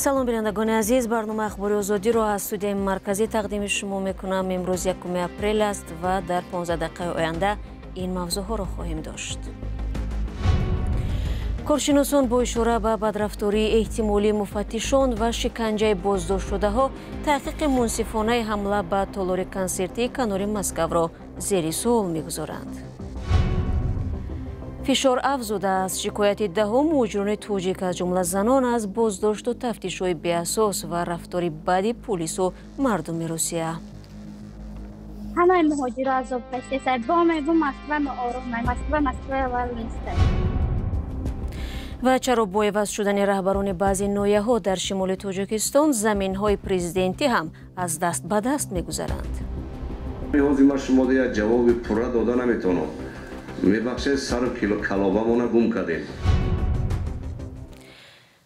Салом, бинандагони азиз. Барномаи Ахбори Озодиро аз студияи марказӣ тақдими шумо мекунам. Имрӯз 1 апрел аст ва дар 15 дақиқаи оянда ин мавзӯъҳоро хоҳем дошт. Коршиносон бо ишора ба бадрафтории эҳтимолии муфаттишон ва шиканҷаи боздоштшудаҳо таҳқиқи мунсифонаи ҳамла ба толори консертии канори Москавро зери суол мегузоранд. Фишор афзудааст. Шикояти даҳо муҳоҷирони тоҷик, аз ҷумла занон, аз боздошту тафтишҳои беасос ва рафтори бади пулису мардуми Русия. Ҳамаи муҳоҷиро азоб кашидааст. Бо мегу, Москва ноором, Москва Москва аввал нест. Ва чаро бо иваз шудани раҳбарони баъзе ноҳияҳо дар шимоли Тоҷикистон заминҳои президентӣ ҳам аз даст ба даст мегузаранд? Ҳозир ман шумо як ҷавоби пурра дода наметавонам, мебахшед, сару калобамона гум кардем.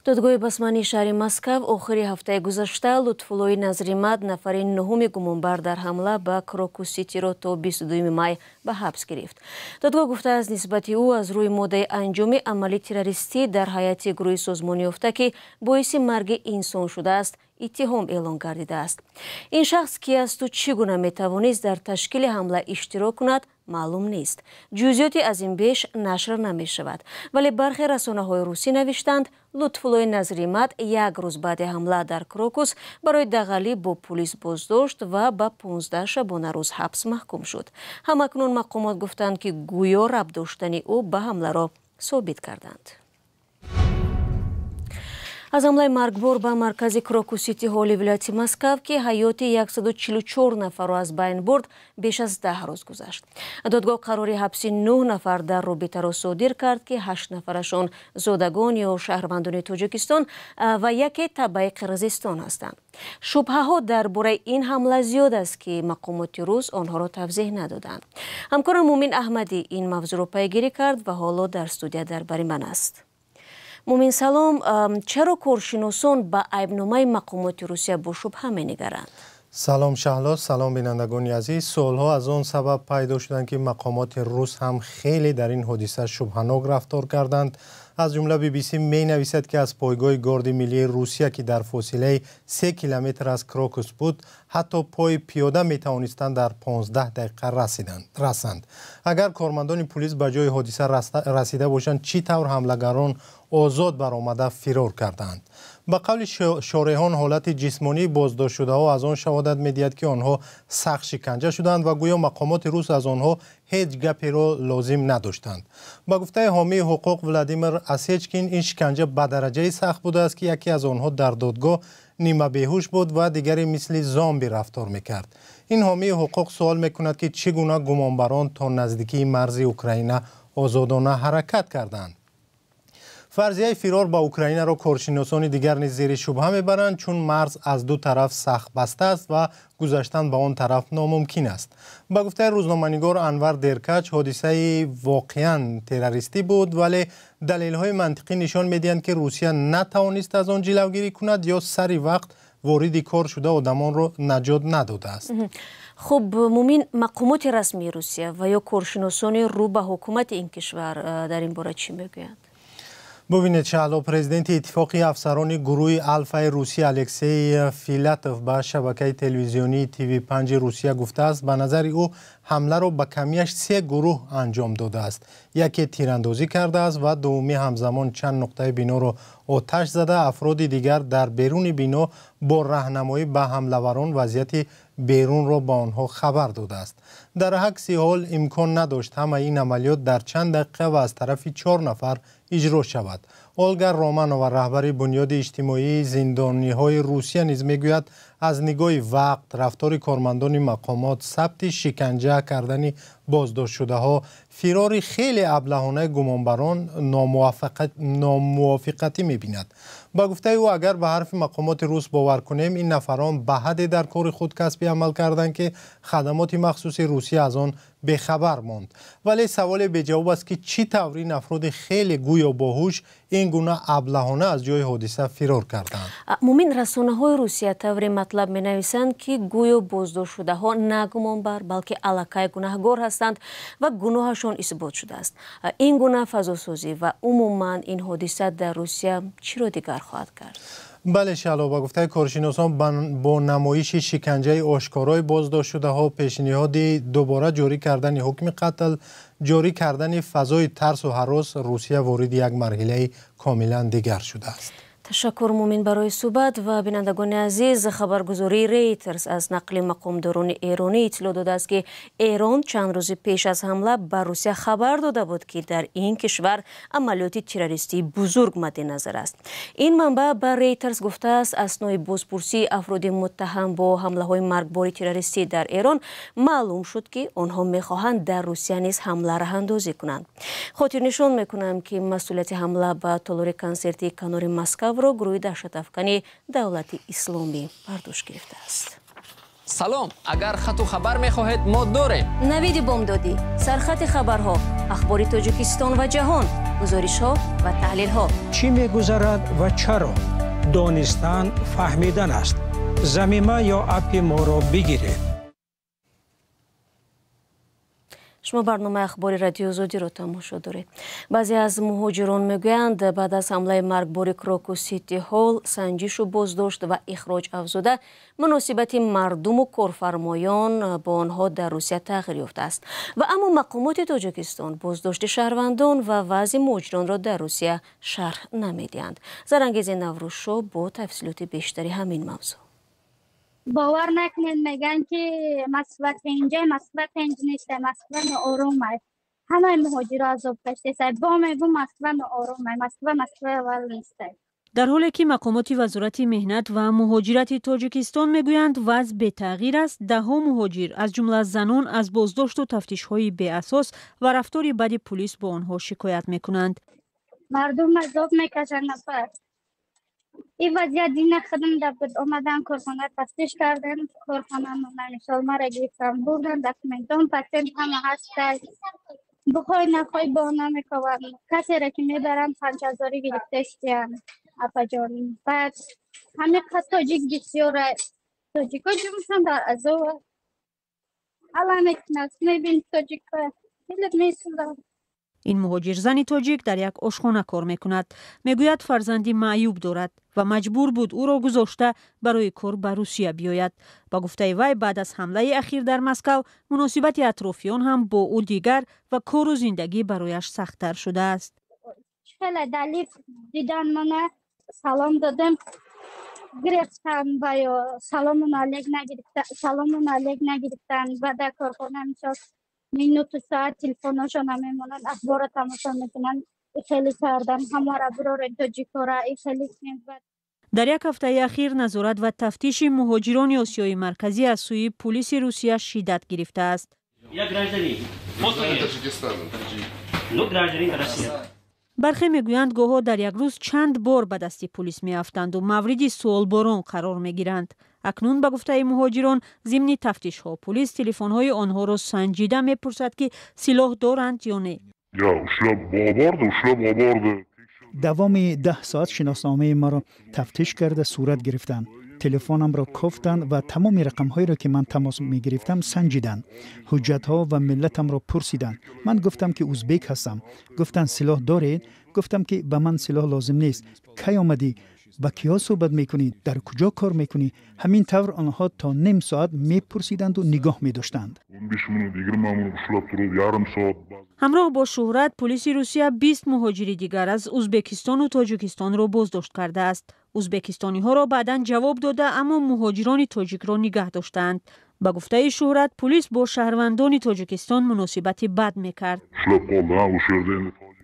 Додгоҳи Басмании шаҳри Москав охири ҳафтаи гузашта Лутфуллои Назримад, нафари нуҳуми гумонбар дар ҳамла ба Крокус Ситиро, то 22 май ба ҳабс гирифт. Додгоҳ гуфтааст, нисбати ӯ аз рӯи моддаи анҷоми амали террористӣ дар ҳайати гурӯҳи созмонёфта, ки боиси марги инсон шудааст, иттиҳом эълон гардидааст. Ин шахс ки асту чӣ гуна метавонист дар ташкили ҳамла иштирок кунад, маълум нест. Ҷузъиёти аз ин беш нашр намешавад, вале бархе расонаҳои русӣ навиштанд, Лутфуллои Назримад як рӯз баъди ҳамла дар Крокус барои дағалӣ бо пулис боздошт ва ба 15 шабонарӯз ҳабс маҳкум шуд. Ҳамакнун мақомот гуфтанд, ки гӯё рабт доштани ӯ ба ҳамларо собит карданд. Аз ҳамлаи маргбор ба маркази Крокус Сити Ҳоли вилояти Москав, ки ҳаёти 144 нафарро аз байн бурд, беш аз 10 рӯз гузашт. Додгоҳ қарори ҳабси нӯҳ нафар дар робитаро содир кард, ки ҳашт нафарашон зодагон ё шаҳрвандони Тоҷикистон ва яке табаи Қирғизистон ҳастанд. Шубҳаҳо дар бораи ин ҳамла зиёд аст, ки мақомоти рус онҳоро тавзеҳ надоданд. Ҳамкорам Мумин Аҳмадӣ ин мавзӯъро пайгирӣ кард ва ҳоло дар студия дар бари ман аст. Мумин, салом. Чаро коршиносон ба айбномаи мақомоти Русия бо шубҳа менигаранд? Салом, Шаҳло, салом, бинандагони азиз. Суолҳо аз он сабаб пайдо шуданд, ки мақомоти рус ҳам хеле дар ин ҳодиса шубҳанок рафтор карданд. Аз ҷумла BBC менависад, ки аз пойгоҳи Горди миллии Русия, ки дар фосилаи 3 километр аз Крокус буд, ҳатто пои пиёда метавонистанд дар 15 дақиқа расанд. Агар кормандони пулис ба ҷои ҳодиса расида бошанд, чӣ тавр ҳамлагарон озод баромада фирор карданд? Ба қавли шореҳон, ҳолати ҷисмонии боздоштшудаҳо аз он шаҳодат медиҳад, ки онҳо сахт шиканҷа шуданд ва гӯё мақомоти рус аз онҳо ҳеҷ гаперо лозим надоштанд. Ба гуфтаи ҳомии ҳуқуқ Владимир Осечкин, ин шиканҷа ба дараҷаи сахт будааст, ки яке аз онҳо дар додгоҳ нимабеҳуш буд ва дигаре мисли зомби рафтор мекард. Ин ҳомии ҳуқуқ суол мекунад, ки чӣ гуна гумонбарон то наздикии марзи Украина озодона ҳаракат карданд. Фарзияи фирор ба Украинаро коршиносони дигар низ зери шубҳа мебаранд, чун марз аз ду тараф сахт баста аст ва гузаштан ба он тараф номумкин аст. Ба гуфтаи рӯзноманигор Анвар Деркач, ҳодисаи воқеан террористӣ буд, вале далелҳои мантиқӣ нишон медиҳанд, ки Русия натавонист аз он ҷилавгирӣ кунад ё сари вақт вориди кор шуда одамонро наҷот надодааст. Хуб, Мумин, мақомоти расмии Русия ва ё коршиносони рӯ ба ҳукумати ин кишвар дар ин бора чӣ мегӯянд? Бубинед, Шаҳло, президенти Иттифоқи афсарони гурӯҳи Алфаи Русия Алексей Филатов ба шабакаи телевизионии ТВ5 Русия гуфтааст, ба назари ӯ ҳамларо ба камияш се гурӯҳ анҷом додааст. Яке тирандозӣ кардааст ва дуввумӣ ҳамзамон чанд нуқтаи биноро оташ зада, афроди дигар дар беруни бино бо раҳнамоӣ ба ҳамлаварон вазъияти берунро ба онҳо хабар додааст. Дар акси ҳол имкон надошт ҳамаи ин амалиёт дар чанд дақиқа ва аз тарафи чор нафар иҷро шавад. Олга Романова, раҳбари Бунёди иҷтимоии зиндониҳои Русия, низ мегӯяд, аз нигоҳи вақт, рафтори кормандони мақомот, сабти шиканҷа кардани боздоштшудаҳо, фирори хеле аблаҳонаи гумонбарон номувофиқатӣ мебинад. Ба гуфтаи ӯ, агар ба ҳарфи мақомоти рус бовар кунем, ин нафарон ба ҳадде дар кори худ касбӣ амал карданд, ки хадамоти махсуси Русия аз он бехабар монд. Вале саволе беҷавоб аст, ки чӣ тавр ин афроди хеле гӯё боҳуш ин гуна аблаҳона аз ҷои ҳодиса фирор карданд. Мумин, расонаҳои Русия тавре матлаб менависанд, ки гӯё боздоштшудаҳо на гумонбар, балки аллакай гунаҳгор ҳастанд ва гуноҳашон исбот шудааст. Ин гуна фазосозӣ ва умуман ин ҳодиса дар Русия чиро дигар хоҳад кард? Бале Шаҳло, ба гуфтаи коршиносон бо намоиши шиканҷаи ошкорои боздоштшудаҳо, пешниҳоди дубора ҷорӣ кардани ҳукми қатл, ҷорӣ кардани фазои тарсу ҳарос, Русия вориди як марҳилаи комилан дигар шудааст. Ташаккур, Мумин, барои суҳбат. Ва бинандагони азиз, хабаргузории Рейтерс аз нақли мақомдорони эронӣ иттилоъ додааст, ки Эрон чанд рӯзи пеш аз ҳамла ба Русия хабар дода буд, ки дар ин кишвар амалиёти террористии бузург мадди назар аст. Ин манбаъ ба Рейтерс гуфтааст, аснои бозпурсии афроди муттаҳам бо ҳамлаҳои маргбори террористӣ дар Эрон маълум шуд, ки онҳо мехоҳанд дар Русия низ ҳамла роҳандозӣ кунанд. Хотирнишон мекунам, ки масъулияти ҳамла ба толори консертии канори Москав ро гурӯҳи даҳшатафкани Давлати Исломӣ бар дӯш гирифтааст. Салом, агар хату хабар мехоҳед, мо дорем. Навиди бомдодӣ, сархати хабарҳо, ахбори Тоҷикистон ва ҷаҳон, гузоришҳо ва таҳлилҳо. Чӣ мегузарад ва чаро? Донистан фаҳмидан аст. Замима ё аппи моро бигиред. Шумо барномаи ахбори Радиои Озодиро тамошо доред. Баъзе аз муҳоҷирон мегӯянд, баъд аз ҳамлаи маргбори Крокус Сити Ҳол санҷишу боздошт ва ихроҷ афзуда, муносибати мардуму корфармоён бо онҳо дар Русия тағйир ёфтааст. Ва аммо мақомоти Тоҷикистон боздошти шаҳрвандон ва вазъи муҳоҷиронро дар Русия шарҳ намедиҳанд. Зарангези Наврӯзшо бо тафсилоти бештари ҳамин мавзӯъ. Бовар накунед, мегӯянд, ки Москва тинҷа, Москва тинҷ нест, Москва ноором аст. Ҳамаи муҳоҷиро азоб кашидааст. Бо мегӯ Москва ноором аст, Москва Москва аввал нест. Дар ҳоле ки мақомоти Вазорати меҳнат ва муҳоҷирати Тоҷикистон мегӯянд, вазъ бетағйир аст, даҳҳо муҳоҷир, аз ҷумла занон, аз боздошту тафтишҳои беасос ва рафтори бади пулис бо онҳо шикоят мекунанд. Мардум азоб мекашанд, нафар. Ин вазъият дина худам да буд. Омадан корхона тафтиш кардан, корхона мисол мара гирифтан, бурдан, документон, патент ҳама ҳаста. Бихоҳ нахоҳ бо намекованд. Касеро ки мебаранд 5000 гирифта истиянд, апаҷон. Баъд ҳамин қад тоҷик бисёра. Тоҷико ҷумшон дар азоб. Ала мекунад, мебин тоҷикҳо. Дилат месӯзад. Ин муҳоҷирзани тоҷик дар як ошхона кор мекунад. Мегӯяд, фарзанди маъюб дорад ва маҷбур буд ӯро гузошта барои кор ба Русия биёяд. Ба гуфтаи вай, баъд аз ҳамлаи ахир дар Москав муносибати атрофиён ҳам бо ӯ дигар ва кору зиндагӣ барояш сахттар шудааст. Хеле далиф дидан мана салом додем, гирифтан ва ё салому алейк нагирифтан, салому алейк нагирифтан. Ва дар корхона мисол минуту соат телефоношона мемонанд, ахборро тамошо мекунанд. Хеле кардан ҳамаро бирорен тоҷикора, хеле. Дар як ҳафтаи ахир назорат ва тафтиши муҳоҷирони Осиёи Марказӣ аз сӯи пулиси Русия шиддат гирифтааст. Бархе мегӯянд, гоҳо дар як рӯз чанд бор ба дасти пулис меафтанду мавриди суолборон қарор мегиранд. Акнун ба гуфтаи муҳоҷирон, зимни тафтишҳо пулис телефонҳои онҳоро санҷида мепурсад, ки силоҳ доранд ё не. Давоми 10 соат шиносномаи маро тафтиш карда сурат гирифтанд. Телефонамро кофтанд ва тамоми рақамҳоеро, ки ман тамос мегирифтам, санҷиданд. Ҳуҷҷатҳо ва миллатамро пурсиданд. Ман гуфтам, ки узбек ҳастам. Гуфтанд, силоҳ доред? Гуфтам, ки ба ман силоҳ лозим нест. Кай омадӣ? Ба киҳо суҳбат мекунӣ? Дар куҷо кор мекунӣ? Ҳамин тавр онҳо то ним соат мепурсиданду нигоҳ медоштанд. Ҳамроҳ бо Шӯҳрат, пулиси Русия 20 муҳоҷири дигар аз Узбекистону Тоҷикистонро боздошт кардааст. Узбекистониҳоро баъдан ҷавоб дода, аммо муҳоҷирони тоҷикро нигаҳ доштаанд. Ба гуфтаи Шӯҳрат, пулис бо шаҳрвандони Тоҷикистон муносибати бад мекард.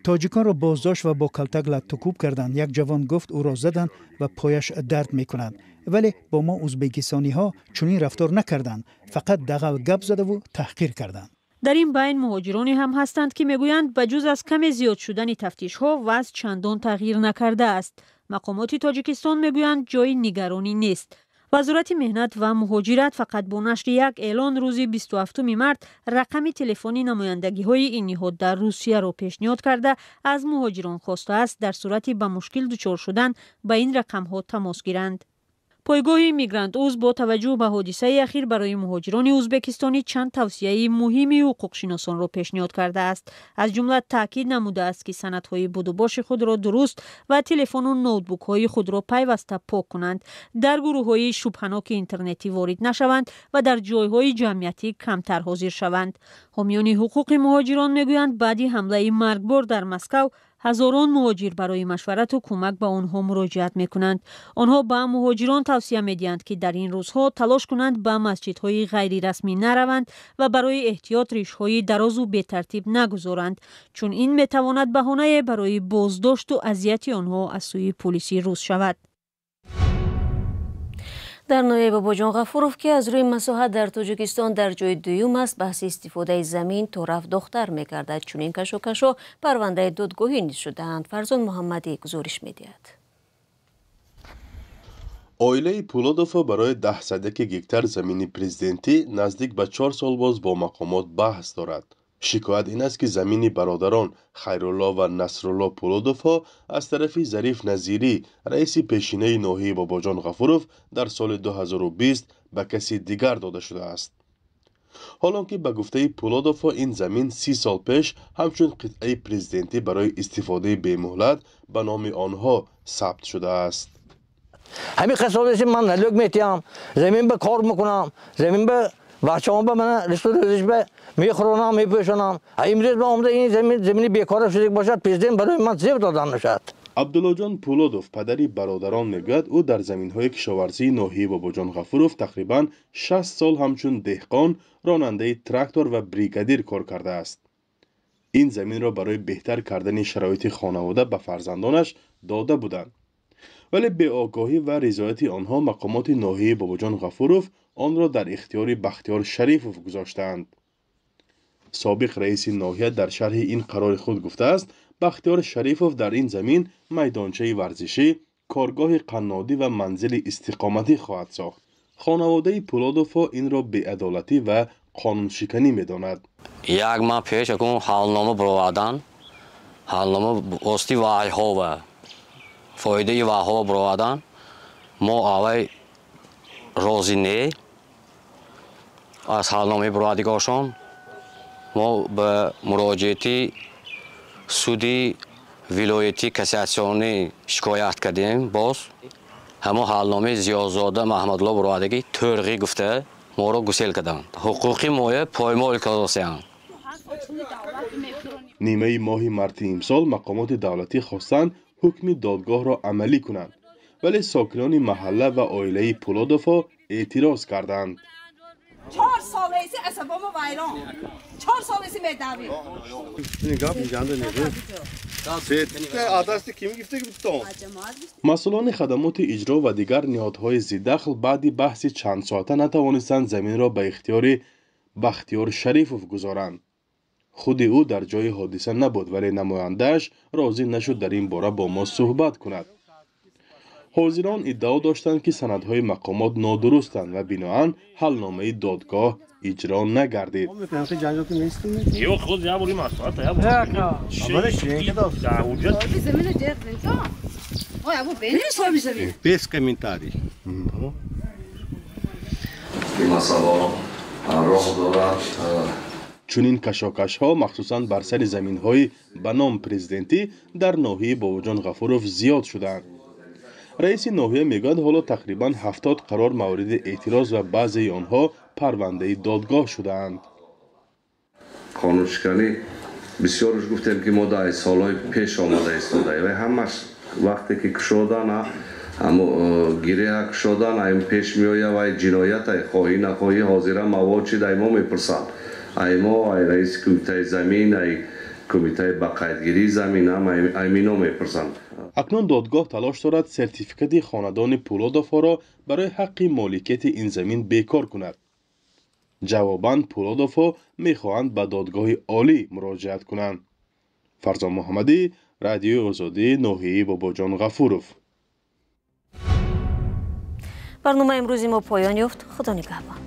Тоҷиконро боздошт ва бо калтак латтукӯб карданд. Як ҷавон гуфт, ӯро заданд ва пояш дард мекунад. Вале бо мо узбекистониҳо чунин рафтор накарданд, фақат дағал гап задаву таҳқир карданд. Дар ин байн муҳоҷироне ҳам ҳастанд, ки мегӯянд, ба ҷуз аз каме зиёд шудани тафтишҳо вазъ чандон тағйир накардааст. Мақомоти Тоҷикистон мегӯянд, ҷои нигаронӣ нест. Вазорати меҳнат ва муҳоҷират фақат бо нашри як эълон рӯзи 27 март рақами телефони намояндагиҳои ин ниҳод дар Русияро пешниҳод карда, аз муҳоҷирон хостааст, дар сурати ба мушкил дучор шудан ба ин рақамҳо тамос гиранд. Пойгоҳи Мигрант Уз бо таваҷҷӯҳ ба ҳодисаи ахир барои муҳоҷирони ӯзбекистонӣ чанд тавсияи муҳими ҳуқуқшиносонро пешниҳод кардааст. Аз ҷумла таъкид намудааст, ки санадҳои будубоши худро дуруст ва телефону ноутбукҳои худро пайваста пок кунанд, дар гурӯҳҳои шубҳаноки интернетӣ ворид нашаванд ва дар ҷойҳои ҷамъиятӣ камтар ҳозир шаванд. Ҳомиёни ҳуқуқи муҳоҷирон мегӯянд, баъди ҳамлаи маргбор дар Москав ҳазорон муҳоҷир барои машварату кӯмак ба онҳо муроҷиат мекунанд. Онҳо ба муҳоҷирон тавсия медиҳанд, ки дар ин рӯзҳо талош кунанд ба масҷидҳои ғайрирасмӣ нараванд ва барои эҳтиёт ришҳои дарозу бетартиб нагузоранд, чун ин метавонад баҳонае барои боздошту азияти онҳо аз сӯи пулиси рус шавад. Дар ноҳияи Бобоҷон Ғафуров, ки аз рӯи масоҳат дар Тоҷикистон дар ҷои дуюм аст, баҳси истифодаи замин то рафт дохтар мегардад. Чунин кашокашо парвандаи додгоҳӣ низ шудаанд. Фарзон Муҳаммадӣ гузориш медиҳад. Оилаи Пулодовҳо барои 10 гектар замини президентӣ наздик ба 4 сол боз бо мақомот баҳс дорад. Шикоят ин аст, ки замини бародарон Хайрулло ва Насрулло Пулодовҳо аз тарафи Зариф Назирӣ, раиси пешинаи ноҳияи Бобоҷон Ғафуров, дар соли 2020 ба каси дигар дода шудааст, ҳолон ки ба гуфтаи Пулодовҳо ин замин 30 сол пеш ҳамчун қитъаи президентӣ барои истифодаи бемуҳлат ба номи онҳо сабт шудааст. Ҳамин қисолеси ман налог метиҳам, замин ба кор мекунам, замин ба бачаҳом ба мана ризқу рӯзиш ба мехӯронам, мепӯшонам. Имрӯз ба омада ин замин замини бекора шудик бошад, президент барои ман зеб додан мешавад. Абдуллоҷон Пулодов, падари бародарон, мегӯяд, ӯ дар заминҳои кишоварзии ноҳияи Бобоҷон Ғафуров тақрибан 60 сол ҳамчун деҳқон, ронандаи трактор ва бригадир кор кардааст. Ин заминро барои беҳтар кардани шароити хонавода ба фарзандонаш дода буданд, вале беогоҳӣ ва ризояти онҳо мақомоти ноҳияи Бобоҷон Ғафуров онро дар ихтиёри Бахтиёр Шарифов гузоштаанд. Собиқ раиси ноҳия дар шарҳи ин қарори худ гуфтааст, Бахтиёр Шарифов дар ин замин майдончаи варзишӣ, коргоҳи қаннодӣ ва манзили истиқоматӣ хоҳад сохт. Хонаводаи Пулодовҳо инро беадолатӣ ва қонуншиканӣ медонад. Як маҳ пеш акун ҳалнома баровардан, ҳалнома воситаи вайҳова, фоидаи вайҳова баровардан. Мо аввай розӣ не аз ҳалномаи баровардигошон. Мо ба муроҷиати суди вилоятӣ кассатсионӣ шикоят кардем. Боз ҳамон ҳалномаи Зиёзода Маҳмадулло баровардагӣ тӯрғӣ гуфта моро гусел карданд, ҳуқуқи моя поймол кардосиянд. Нимаи моҳи марти имсол мақомоти давлатӣ хостанд ҳукми додгоҳро амалӣ кунанд, вале сокинони маҳалла ва оилаи Пулодовҳо эътироз карданд. 4 солеси асабомо вайрон, 4 солеси медавем. Масъулони хадамоти иҷро ва дигар ниҳодҳои зидахл баъди баҳси чандсоата натавонистанд заминро ба ихтиёри Бахтиёр Шарифов гузоранд. Худи ӯ дар ҷои ҳодиса набуд, вале намояндааш розӣ нашуд дар ин бора бо мо суҳбат кунад. Ҳозирон иддао доштанд, ки санадҳои мақомот нодурустанд ва биноан ҳалномаи додгоҳ иҷро нагардид. Ё худ я бури масоата я бури. Без комментарий. Ин масъалаҳо роҳ дорад. Чунин кашокашҳо, махсусан бар сари заминҳои ба ном президентӣ, дар ноҳияи Бобоҷон Ғафуров зиёд шудаанд. Раиси ноҳия мегӯяд, ҳоло тақрибан 70 қарор мавриди эътироз ва баъзеи онҳо парвандаи додгоҳ шудаанд. Қонуншиканӣ бисёрш гуфтем, ки мо дар солҳои пеш омада истодаем ва ҳамаш вақте ки кушодан, ҳамо гиреҳа кушодан, ай пеш меоя ва ҷиноят, ай хоҳӣ нахоҳӣ ҳозира мавод чи дай мо мепурсанд, ай мо, ай раиси кумитаи замин, ай кумитаи ба қайдгирии замин ҳам аймино мепурсанд. Акнун додгоҳ талош дорад сертификати хонадони Пулодовҳоро барои ҳаққи моликияти ин замин бекор кунад. Ҷавобан Пулодовҳо мехоҳанд ба Додгоҳи Олӣ муроҷиат кунанд. Фарзон Муҳаммадӣ, Радиои Озодӣ, ноҳияи Бобоҷон Ғафуров. Барномаи имрӯзи мо поён ёфт. Худо нигаҳбон.